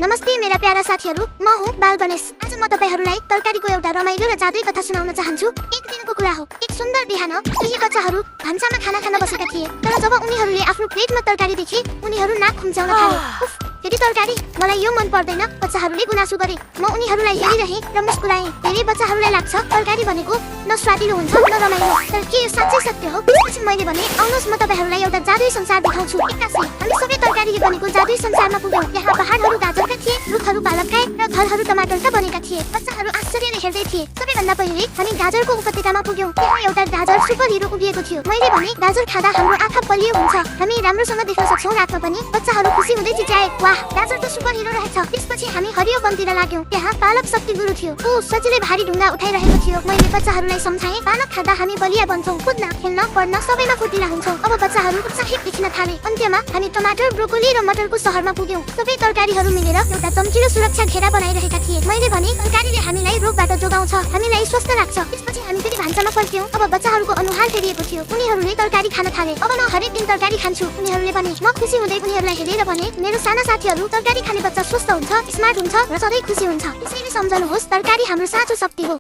नमस्ते मेरा प्यारा साथीहरू, म हुँ बाल गणेश। आज म तपाईहरुलाई तरकारीको एउटा रमाइलो र जादुई कथा सुनाउन चाहन्छु। एक दिनको कुरा हो, एक सुन्दर बिहान केही बच्चाहरू भान्सामा खाना खान बसेका थिए। तर जब उनीहरूले आफ्नो प्लेटमा तरकारी देखे, उनीहरू नाक खुम्चाउन थाले। उफ, फेरि तरकारी, मलाई यो मन पर्दैन, बच्चाहरूले गुनासो गरे। म उनीहरूलाई हेरिरहेँ र मुस्कुराएँ। धेरै बच्चाहरूलाई लाग्छ तरकारी भनेको न स्वादिलो हुन्छ न रमाइलो, तर के यो साँच्चै सत्य हो? त्यसपछि मैले भने, आउनुहोस् म तपाईहरुलाई एउटा जादुई संसार देखाउँछु। एक्कासी हामी सबै तरकारीले बनेको जादुई संसारमा पुग्यौँ। यहाँ पहाडहरू गाजरका थिए, रुखहरू पालकका र घरहरू टमाटरका बनेका थिए। बच्चाहरू आश्चर्यले हेर्दै थिए। सबैभन्दा पहिले हामी गाजरको उपत्यकामा पुग्यौँ। त्यहाँ एउटा गाजर सुपर हिरो उभिएको थियो। मैले भने, गाजर खाँदा हाम्रो आँखा बलियो हुन्छ, हामी राम्रोसँग देख्न सक्छौँ रातमा पनि। बच्चाहरू खुसी हुँदै चिच्याए, वाह, गाजर त सुपर हिरो रहेछ। त्यसपछि हामी हरियो वनतिर लाग्यौँ। त्यहाँ पालक शक्ति गुरु थियो। ऊ सजिलै भारी ढुङ्गा उठाइरहेको थियो। मैले बच्चाहरूलाई सम्झाएँ, पालक खाँदा हामी बलिया बन्छौँ, कुद्न, खेल्न, पढ्न सबैमा फुर्तिला हुन्छौँ। अब बच्चाहरू उत्साहित देखिन थाले। अन्त्यमा हामी टमाटर, ब्रोकोली र मटरको शहरमा पुग्यौँ। सबै तरकारीहरू मिलेर एउटा चम्किलो सुरक्षा घेरा बनाइरहेका थिए। मैले भने, तरकारीले हामीलाई रोगबाट जोगाउँछ, हामीलाई स्वस्थ राख्छ। त्यसपछि हामी फेरि भान्सामा फर्क्यौँ। अब बच्चाहरूको अनुहार फेरिएको थियो। उनीहरूले तरकारी खान थाले। अब म हरेक दिन तरकारी खान्छु, उनीहरूले भने। म खुसी हुँदै उनीहरूलाई हेरेर भने, मेरो साना साथीहरू, तरकारी खाने बच्चा स्वस्थ हुन्छ, स्मार्ट हुन्छ र सधैँ खुसी हुन्छ। त्यसैले सम्झनुहोस्, तरकारी हाम्रो साँचो शक्ति हो।